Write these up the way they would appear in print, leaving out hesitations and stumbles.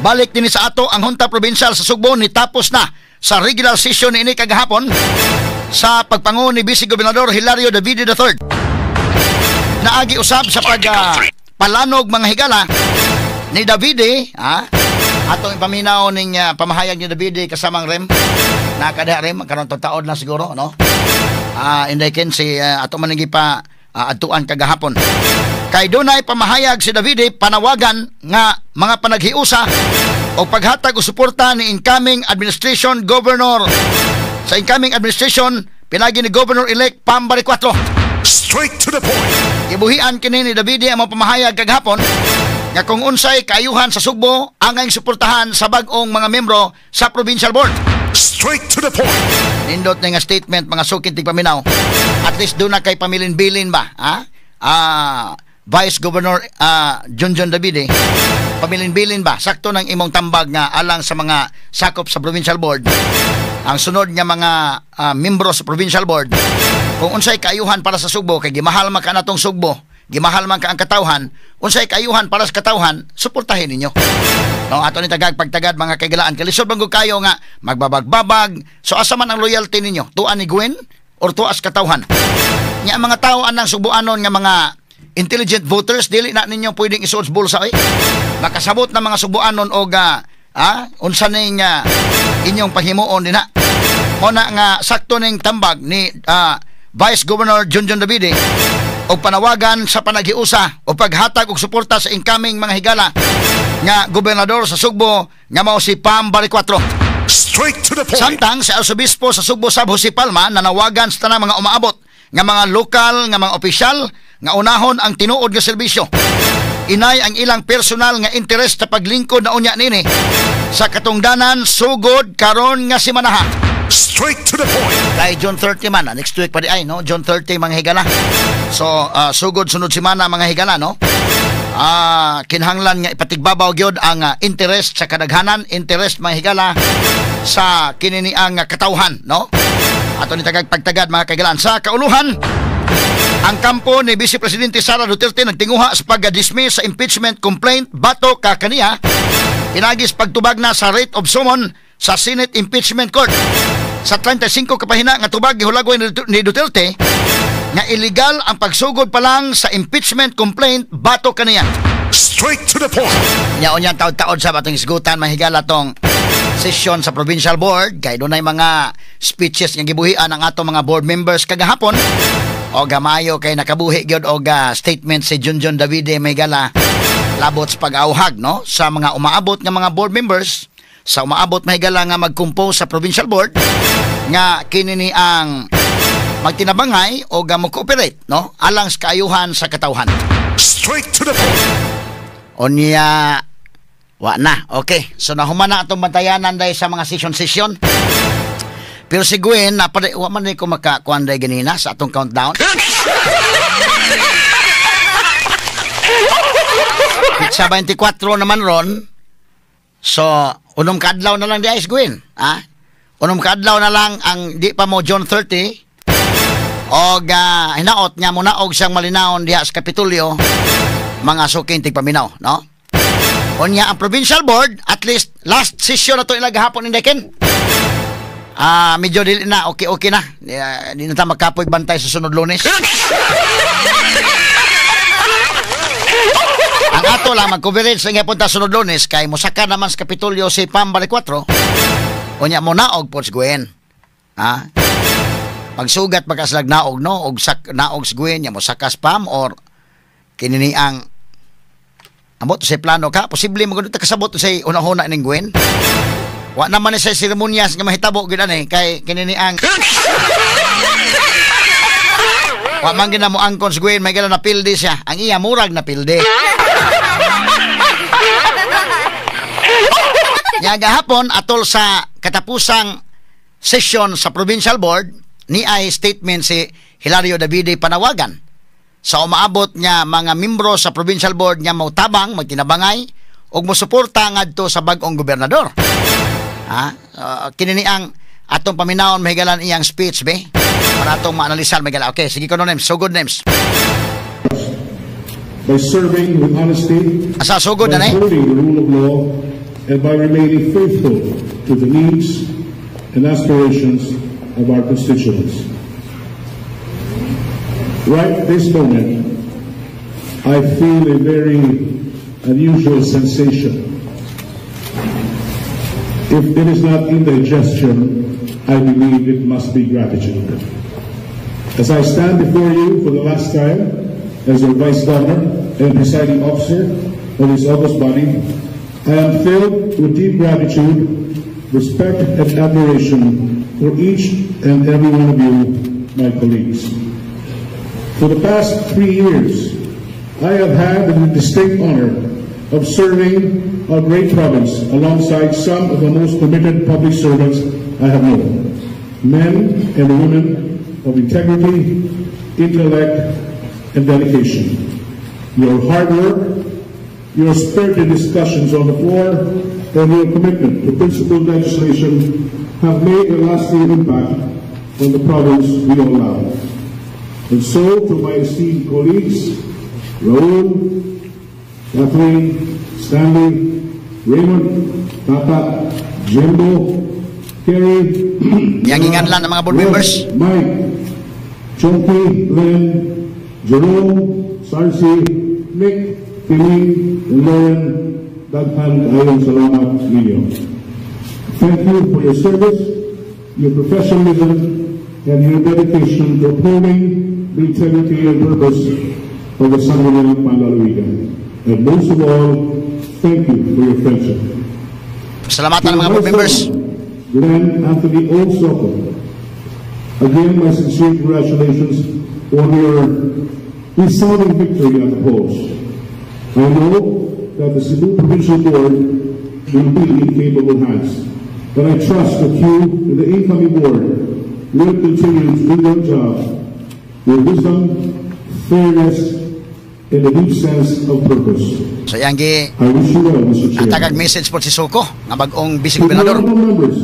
Balik dinhi sa ato, ang Junta Provincial sa Sugbo ni tapos na sa regular session ini kagahapon sa pagpangu ni Vice Gobernador Hilario Davide III. Naagi usab sa pag palanog, mga higala, ni Davide, ha? Atong ipaminaw ning pamahayag ni Davide kasamang Rem. Nakadiha Rem, karon taod na siguro, no? Inday ken si ato man pa adtuan kagahapon. Kay dunay pamahayag si Davide, panawagan nga mga panaghiusa o paghatag og suporta ni incoming administration governor sa incoming administration pinagi ni Governor-elect Pam Baricuatro. Straight to the point. Gibuhian kini ni Davide ang mga pamahayag kagahapon nga kung unsay kaayuhan sa Sugbo angay suportahan sa bag-ong mga membro sa provincial board. Straight to the point. Nindot na nga statement, mga suking tigpaminaw. At least doon na kay pamilin-bilin ba? Ha? Vice Governor John John Davide, pamilin-bilin ba? Sakto ng imong tambag nga alang sa mga sakop sa provincial board. Ang sunod nga mga membro sa provincial board, kung unsay kaayuhan para sa Sugbo, kay gimahal man ka natong Sugbo, gimahal man ka ang katawhan, unsay kaayuhan para sa katawhan, suportahin ninyo. No, ato ni tagag pagtagad, mga kaigalaan. Kalisod man gud kayo nga magbabagbabag. So asa man ang loyalty ninyo? Tuan ni Gwen or tuas katawhan? Nya ang mga tao anang Sugboanon nga mga intelligent voters, dili na ninyo pwedeng isuod sa bulsa oy. Makasabot na mga Sugboanon og unsa ning inyong panghimuon dinha. Mo na nga sakto ning tambag ni Vice Governor John John Davide og panawagan sa panaghiusa o paghatag og suporta sa incoming, mga higala, nga gobernador sa Sugbo nga mao si Pam Baricuatro. Straight to the point. Samtang si Arsobispo sa Sugbo sab Jose Palma nanawagan sa tanang mga umaabot nga mga lokal nga mga opisyal nga unahon ang tinuod nga serbisyo. Inay ang ilang personal nga interes sa paglingkod na unya nini sa katungdanan sugod karon nga simanaha. Straight to the point. Kay June 30 man, next week pa di ay, no? June 30, mga higala. So, sugod sunod semana, mga higala, no? Kinahanglan nga ipatigbabaw gyud ang interest sa kadaghanan, interest, mga higala, sa kininiang katawhan, no? Ato ni tagag pagtagad, mga kaigalaan. Sa kauluhan, ang kampo ni Vice Presidente Sara Duterte nagtinguha sa pag-dismiss sa impeachment complaint batok ka kaniya pinagis pagtubag na sa writ of summon sa Senate Impeachment Court. Sa 35 ka pahina nga tubag, gihulagway ni Duterte nga illegal ang pagsugod pa lang sa impeachment complaint batok kaniya. Straight to the point. Nya unya taod-taod sa atong isgutan, mahigala, tong session sa provincial board kay dunay mga speeches nga gibuhian ang atong mga board members kagahapon. O gamayo kay nakabuhi gyud og statement si Junjun Davide, mahigala, labot sa pag-auhag, no, sa mga umaabot nga mga board members, sa umaabot, mahigala, nga mag-compose sa provincial board nga kini ni ang magtinabangay o ga mo-cooperate, no, alang sa kaayuhan sa katawhan. Straight to the point. Unya wa na. Okay. So nahuman na atong bantayanan dahil sa mga session-session. Pero si Gwen, napad, wa man ni ko makakuan day ganina sa atong countdown. Sa 24 naman ron. So, unom kaadlaw na lang di ay, Gwen. Ha? Unom kaadlaw na lang ang di pa mo June 30. Og hinaot nga munaog siyang malinawon diha sa Kapitolyo, mga suking tigpaminaw, no? Unya ang provincial board, at least last session na to ila gahapon, Indeken. Medyo dili na okay okay na. Di na ta makapoy bantay sa sunod Lunes. Ang ato lang mag-coverage sa nga punta sunod Lunes kay mosaka naman sa Kapitolyo si Pam Baricuatro. Unya mo naog po si Gwen. Ha? Pagsugat pagkaslag naog, no, og sak naog si Gwen, nya mosaka Pam or kinini ang ambot sa plano ka, posible mo ta kasabot sa una-una ning Gwen. Wa naman ni sa seremonyas nga mahitabo gyud ani kay kinini ang wa man gina mo angkon si Gwen, may gala na pildi siya. Ang iya murag na pildi. Nya gahapon atol sa katapusang session sa provincial board ni ay statement si Hilario Davide, panawagan sa umaabot nga mga membro sa provincial board nga mautabang, magtinabangay ug mosuporta ngadto sa bag-ong gobernador. Ha? Kini ni ang atong paminawon, mahigalan, iyang speech be para atong maanalisar, mahigala. Okay, sige ko no, names. So good names. By serving with honesty, Asa sugod by na eh? upholding the rule of law, and by remaining faithful to the needs and aspirations of our constituents. Right this moment, I feel a very unusual sensation. If it is not indigestion, I believe it must be gratitude. As I stand before you for the last time as your Vice Governor and presiding officer of this august body, I am filled with deep gratitude, respect, and admiration for each and every one of you, my colleagues. For the past 3 years, I have had the distinct honor of serving our great province alongside some of the most committed public servants I have known. Men and women of integrity, intellect, and dedication. Your hard work, your spirited discussions on the floor, and your commitment to principled legislation have made a lasting impact on the province we all love. And so, to my esteemed colleagues, Raul, Kathleen, Stanley, Raymond, Tata, Jimbo, Kerry, Yang inganlan ang mga board Russ, members. Mike, Chonky, Lynn, Jerome, Sarsi, Nick, Tiling, and Lauren, daghan kaayong salamat ninyo. Thank you for your service, your professionalism, and your dedication to upholding the integrity and purpose of the Sangguniang Panlalawigan. And most of all, thank you for your friendship. Salamatan ang mga board members. Glenn Anthony O. Soco. Again, my sincere congratulations on your resounding victory at the polls. I know that the Cebu Provincial Board will be in capable hands, but I trust that you and the incoming board will continue to do your job with wisdom, fairness, and a deep sense of purpose. So yang gi I wish you well, Mr. Chair. Atagag message po si Soco nga bag-ong vice To the gobernador. honorable members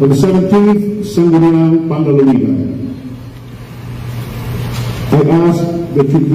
of the 17th Sangguniang Panlalawigan, I ask that you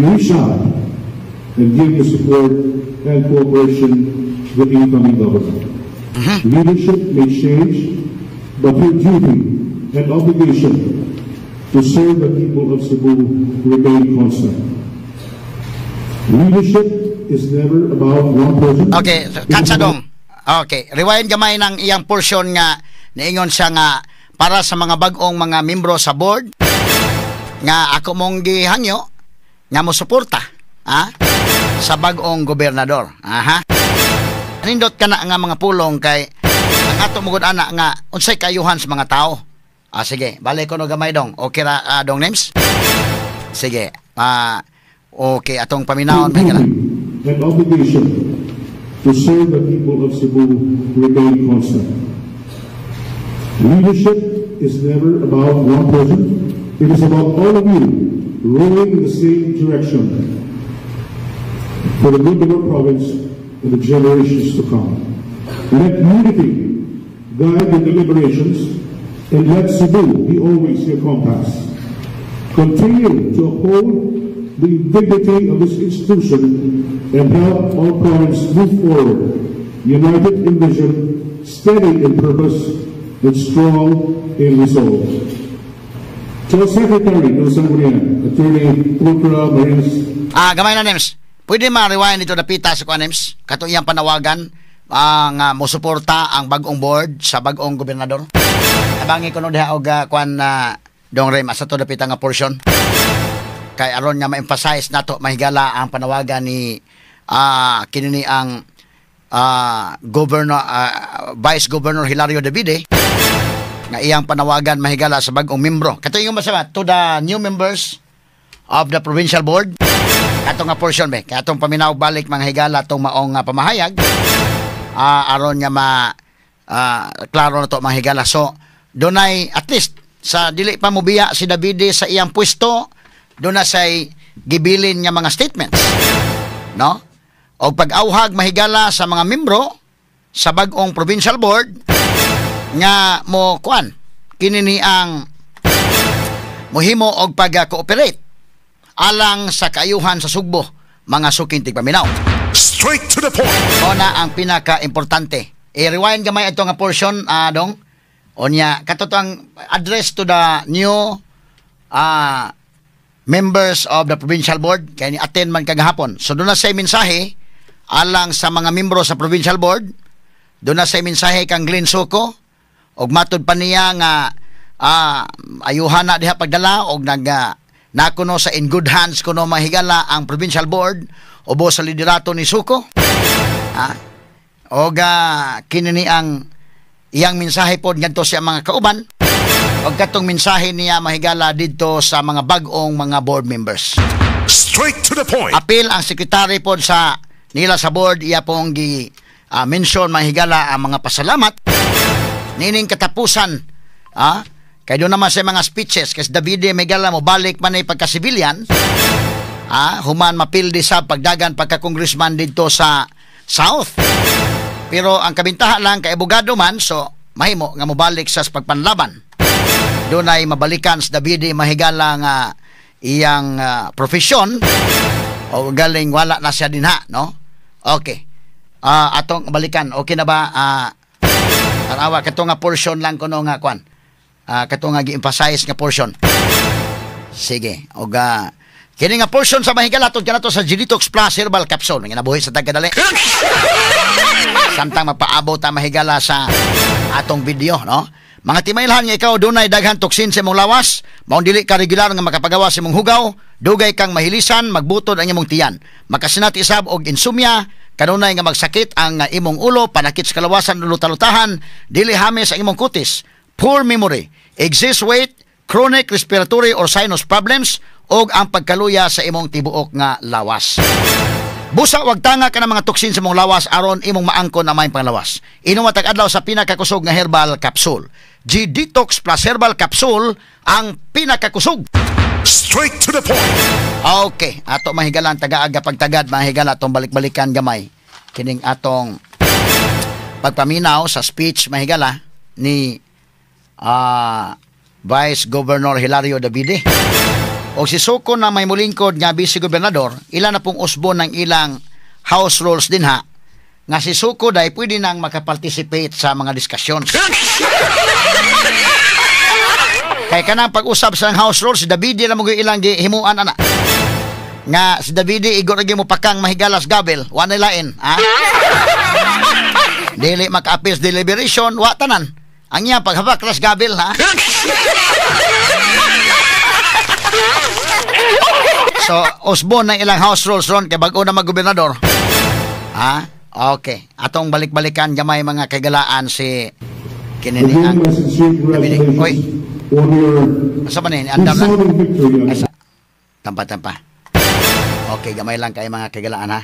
reach out and give your support and cooperation to the incoming governor. Leadership may change, but your duty and obligation to serve the people of Cebu remain constant. Leadership is never about one person. Okay, katsa dong. Okay, rewind gamay ng iyang portion nga niingon siya nga para sa mga bag-ong mga membro sa board nga ako mong gihangyo nga mo suporta, ha, sa bag-ong gobernador. Aha. Nindot ka na nga mga pulong kay ang ato mo gud ana nga unsay kayuhan sa mga tao. Ah, sige, balik ko no gamay dong. Okay ra, dong names? Sige. Ah, okay atong paminawon may kana. And obligation to serve the people of Cebu remain constant. Leadership is never about one person. It is about all of you rowing in the same direction for the good of our province and the generations to come. Let unity guide the deliberations and let Cebu be always your compass. Continue to uphold the dignity of this institution and help our province move forward, united in vision, steady in purpose, and strong in resolve. To the Secretary ng Sangguniang, Attorney Pulcra Marinas. Ah, gamay na names. Pwede ma-rewind dito dapita sa kuan names. Kato iyang panawagan ang mosuporta ang bag-ong board sa bag-ong gobernador. Abangi ko no diha og kuan na dong Rem asa to dapita nga portion. Kay aron nga ma-emphasize nato mahigala ang panawagan ni kini ni ang governor Vice Governor Hilario Davide nga iyang panawagan mahigala sa bag-ong membro. Kato yung masama to the new members of the provincial board. Kato nga portion be. Kaya atong paminaw balik mga higala tong maong pamahayag. Aron nga ma klaro na to mga higala. So dunay at least sa dili pa mobiya si Davide sa iyang pwesto, doon na say gibilin nga mga statements. No? O pag-auhag mahigala sa mga membro sa bag-ong provincial board nga mo kuan kini ni ang mohimo og pag-cooperate alang sa kaayuhan sa Sugbo, mga suking tigpaminaw. Straight to the point. Mao na ang pinaka-importante. I-rewind gamay ato nga portion, dong. Unya, kato to ang address to the new members of the provincial board kay ni attend man kagahapon. So duna say mensahe alang sa mga membro sa provincial board. Duna say mensahe kang Glenn Soco og matud pa niya nga ayuhan na diha pagdala og nag nakuno sa in good hands kuno, mahigala, ang provincial board ubo sa liderato ni Soco. Og kini ni ang iyang mensahe pod ngadto sa mga kauban og katong mensahe niya, mahigala, didto sa mga bag-ong mga board members. Straight to the point. Apil ang sekretary pod sa nila sa board, iya pong gi mention, mahigala, ang mga pasalamat nining katapusan, kay duna man sa mga speeches kasi Davide, mahigala, mo balik man ay pagka-civilian human mapildi sa pagdagan pagka-congressman didto sa South, pero ang kabintaha lang kay abogado man, so mahimo nga mobalik sa pagpanlaban. Dunay mabalikan sa Davide, mahigala, nga iyang profesyon o galing wala na siya dinha, no? Okay, atong balikan. Okay na ba? Tanawa kato nga portion lang kuno nga kwan, kato nga gi-emphasize nga portion. Sige, og kini nga portion sa mahigala tud kanato sa Genetox Plus Herbal Capsule nga nabuhi sa tagkadali samtang mapaabot ta, mahigala, sa atong video, no? Mga timailhan nga ikaw dunay daghan toksin sa imong lawas, maong dili ka regular nga makapagawa sa imong hugaw, dugay kang mahilisan, magbutod ang imong tiyan. Makasinati sab og insomnia, kanunay nga magsakit ang imong ulo, panakit sa kalawasan, lutalutahan, dili hames ang imong kutis, poor memory, excess weight, chronic respiratory or sinus problems, ug ang pagkaluya sa imong tibuok nga lawas. Busa wag tanga ka ng mga toksin sa imong lawas aron imong maangkon ang maayong panglawas. Inuma tag adlaw sa pinakakusog nga herbal capsule. G-Detox Plus Herbal Capsule, ang pinakakusog. Straight to the point. Okay, ato, mahigala, ang tagaaga pagtagad, mahigala, atong balik-balikan gamay kining atong pagpaminaw sa speech, mahigala, ni Vice Governor Hilario Davide. O si Soco na may mulingkod nga vice gobernador, ila na pong usbon ng ilang house rules dinha nga si Soco day pwede nang makaparticipate sa mga discussions. Kay kanang pag-usab sa house rules, si Davide na mo ilang gihimuan ana. Nga si Davide igo ra gyud mo pakang, mahigalas, gavel, wa na lain, ha? Dili maka-appeal deliberation, wa tanan. Ang iya paghabak ras gavel, ha? So, usbon na ilang house rules ron kay bag-o na mag-gobernador. Ha? Okay. Atong balik-balikan gamay, mga kagalaan, si kini ni Again, ang my sincere Davide. Oy, congratulations on your asa ba ni? Andam na. resounding victory Ay, tampa, tampa. Okay, gamay lang kay mga kagalaan, ha.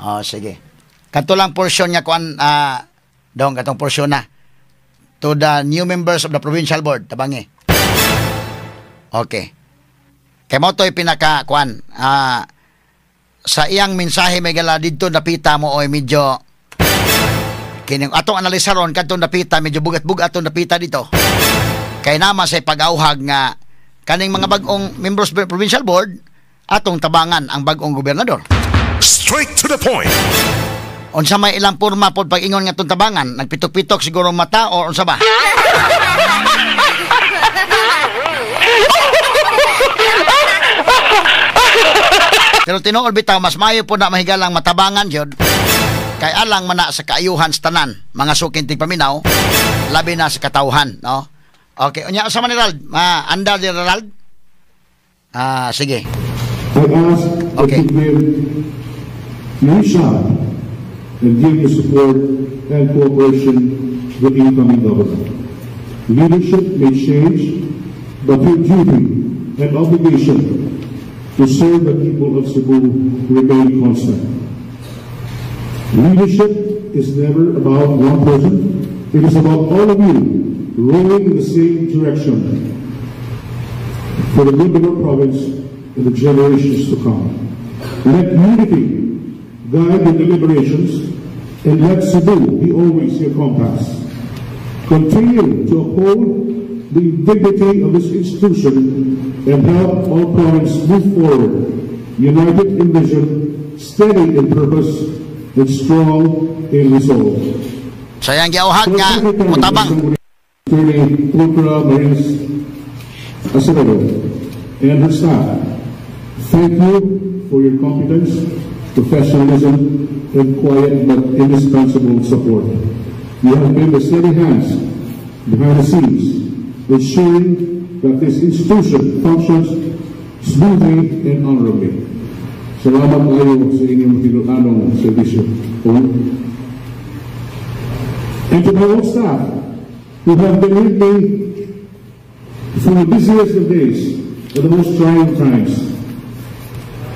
Oh, sige. Kato lang portion nga kuan, dong katong portion na. To the new members of the provincial board, tabangi. Okay. Kay mo to'y pinaka kuan sa iyang mensahe may gala didto napita mo oy medyo kining atong analisa ron kadtong napita medyo bugat-bugat atong napita dito. Kay naman sa pag-auhag nga kaning mga bag-ong members of the provincial board atong tabangan ang bag-ong gobernador. Straight to the point. Unsa may ilang porma pod pag-ingon nga atong tabangan, nagpitok-pitok siguro mata o unsa ba? Pero tinuod bitaw mas maayo po na mahigalang matabangan jud. Kay alang man na sa kaayuhan sa tanan, mga suking tigpaminaw, labi na sa katawhan, no? Okay, unya sa man ni Rald? Ma, andar di Rald? Sige. I ask that you give your shot and give your support and cooperation to the incoming governor. Leadership may change, but your duty and obligation to serve the people of Cebu remain constant. Leadership is never about one person. It is about all of you rowing in the same direction for the good of our province and the generations to come. Let unity guide your deliberations and let Cebu be always your compass. Continue to uphold the dignity of this institution and help our province move forward, united in vision, steady in purpose, and strong in resolve. Sa iyang giauhag nga mutabang. Attorney Pulcra Marinas Acevedo and her staff, thank you for your competence, professionalism, and quiet but indispensable support. You have been the steady hands behind the scenes, ensuring that this institution functions smoothly and honorably. Salamat kayo sa inyong tinud-anong serbisyo. And to my own staff, who have been with me through the busiest of days and the most trying times.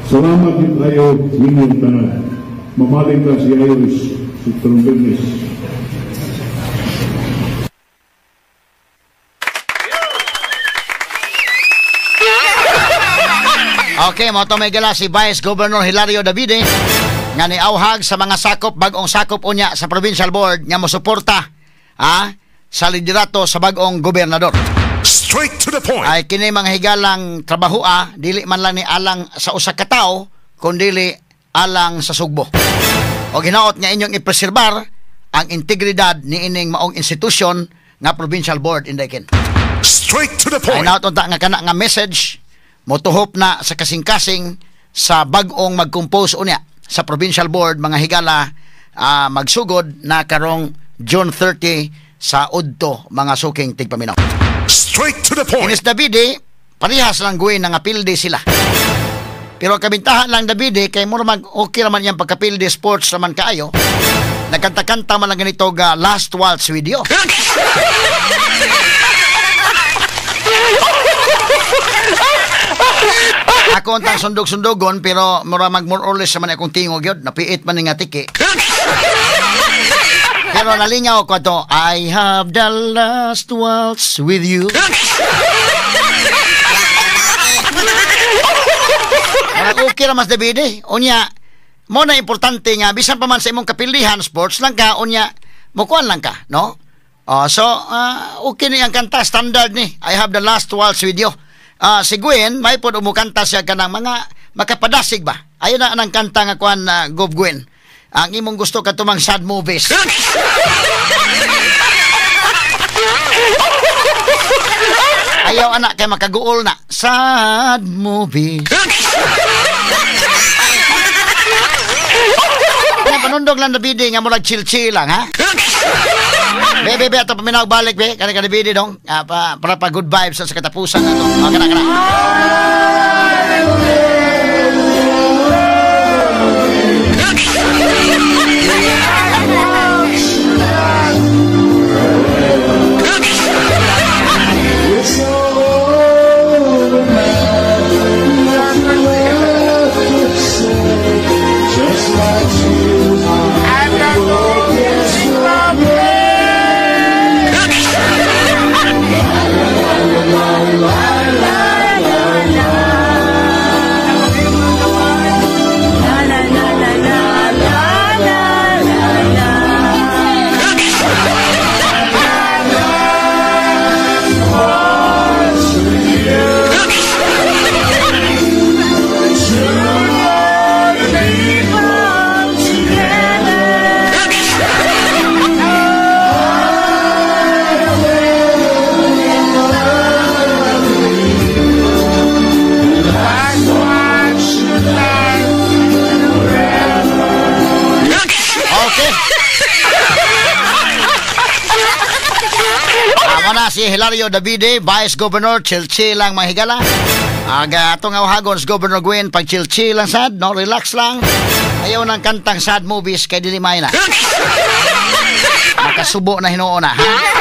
Salamat din kayo ninyong tanan. Mamalig ka si Irish, si Trombenes. Okay, mo to may gala si Vice Governor Hilario Davide nga niauhag sa mga sakop, bag-ong sakop unya sa Provincial Board nga mosuporta sa liderato sa bag-ong gobernador. Straight to the point. Ay kini mga higalang trabahoa dili man lang ni alang sa usa ka tawo kundili alang sa Sugbo. O ginaot nga inyong ipreserbar ang integridad niining maong institusyon nga Provincial Board indekin. Straight to the Ay point. naot unta nga kana nga message motuhop na sa kasing-kasing sa bag-ong mag-compose unya sa Provincial Board mga higala, magsugod na karong June 30 sa udto mga suking tigpaminaw. Straight to the point. Inis Davide, parehas lang guwin nga pildi sila. Pero kabintahan lang Davide kay mura mag okay raman iyang pagkapildi, sports raman kaayo. Nagkanta-kanta man lang ganito ga Last Waltz with You. Ako ang sundog-sundogon pero mura mag more or less man akong tingog yun. Napiit man nga tiki. Pero nalingaw ko to, I have the last waltz with you. Okay ra mas Davide. Unya, mo na importante nga bisan pa man sa imong kapilihan sports lang ka, unya mukuan lang ka, no? So okay ni ang kanta, standard ni I have the last waltz with you. Si Gwen, may pod umukanta siya kanang mga makapadasig ba? Ayun na ang kanta nga kuan na Gov Gwen. Ang imong gusto katumang sad movies. Ayaw anak kay makaguol na. Sad movies. Panundog lang Davide nga murag chill-chill lang, ha? Be, be, be, ato paminaw balik, be. Kani ka Davide dong. Para pa good vibes sa katapusan na to. Oh, kana, kana. Si Hilario Davide, Vice Governor, chill-chill lang mga higala. Aga atong awhagon si Governor Gwen, pag chill-chill lang sad, no, relax lang. Ayaw ng kantang sad movies kay dili may na. Makasubo na hinuon na, ha?